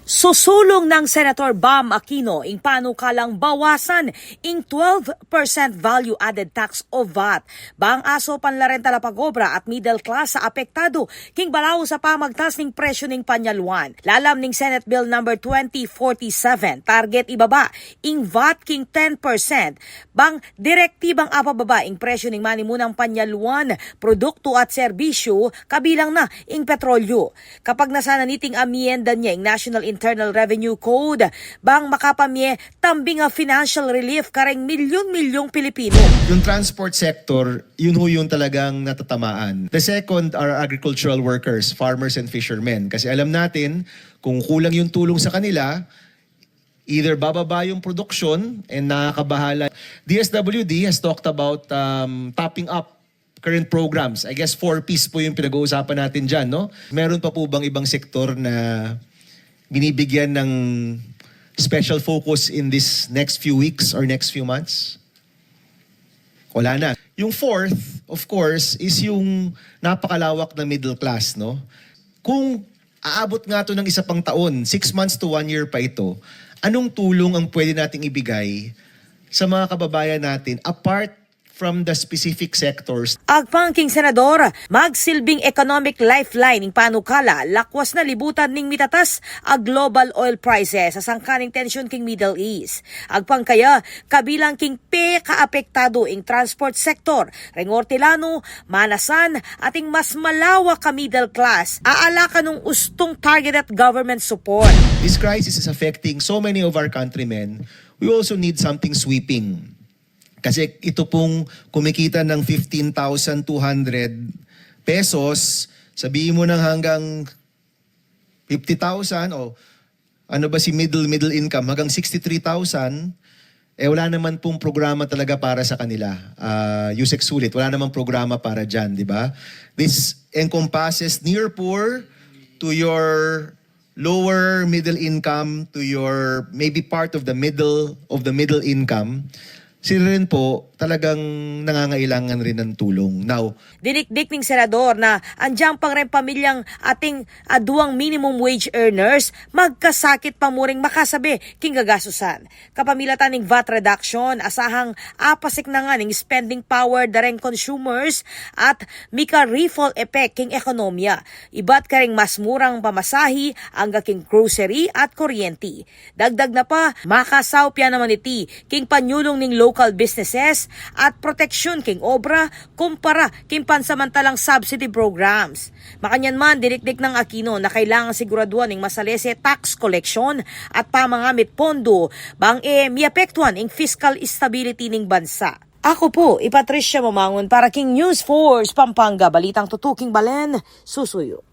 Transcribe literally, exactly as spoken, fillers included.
Susulung nang Senator Bam Aquino ing panukalang bawasan ing twelve percent value-added tax o vat bang asopan la ring talapag-obra at middle class a apektadu king balaus a pamagtas ning presyu ning panyaluan. Lalam ning Senate Bill number twenty forty-seven, target ibaba ing vat king ten percent bang direktibang apababa ing presyu ning manimunang panyaluan, produktu at serbisyu, kabilang na ing petrolyu. Kapag nasanan niting amyenda ne ing National Internal Revenue Code, bang makapamie tambing a financial relief kareng milyun-milyung Pilipinu. Yung transport sector, yun ho yung talagang natatamaan. The second are agricultural workers, farmers and fishermen. Kasi alam natin, kung kulang yung tulong sa kanila, either bababa yung production and nakakabahala. D S W D has talked about um, topping up current programs. I guess four Ps po yung pinag-uusapan natin dyan, no? Meron pa po bang ibang sektor na binibigyan ng special focus in this next few weeks or next few months? Wala na. Yung fourth, of course, is yung napakalawak na middle class, no? Kung aabot nga to ng isa pang taon, six months to one year pa ito, anong tulong ang pwede nating ibigay sa mga kababayan natin apart from the specific sectors? Agpang king Senador, magsilbing economic lifeline ing panukala, lakwas na libutan ning mitatas a global oil prices a sangkan ning tensyon king Middle East. Agpang kaya, kabilang king pekaapektadu ing transport sector, reng ortilanu, manasan, at ing mas malawak a middle class, aalakan nung ustong targeted government support. This crisis is affecting so many of our countrymen. We also need something sweeping. Kasi ito pong kumikita ng fifteen thousand two hundred pesos, sabihin mo nang hanggang fifty thousand o ano ba si middle, middle income, hanggang sixty-three thousand, eh wala naman pong programa talaga para sa kanila. Ah, Yusek Sulit, wala namang programa para dyan, di ba? This encompasses near poor to your lower middle income to your maybe part of the middle of the middle income, sila rin po talagang nangangailangan rin ng tulong. Now, dinikdik ning senador na andiyan pang rin pamilyang ating aduang minimum wage earners magkasakit pa muring makasabe king gagastusan. Kapamilatan ning vat reduction, asahang apasik na ngan ing spending power da reng consumers at mika ripple effect king ekonomiya. Ibat karing mas murang pamasahi angga king grocery at kuryenti. Dagdag na pa, makasaup ya naman iti king panyulung ning local businesses at proteksyon king obra kumpara king pansamantalang subsidy programs. Makanyan man, dinikdik nang Aquino na kailangan siguraduan ning masalese tax collection at pamangamit pondo bang e miapektuan ing fiscal stability ning bansa. Ako po i Patricia Mamangun para king News Force Pampanga, balitang tutuking balen, susuyu.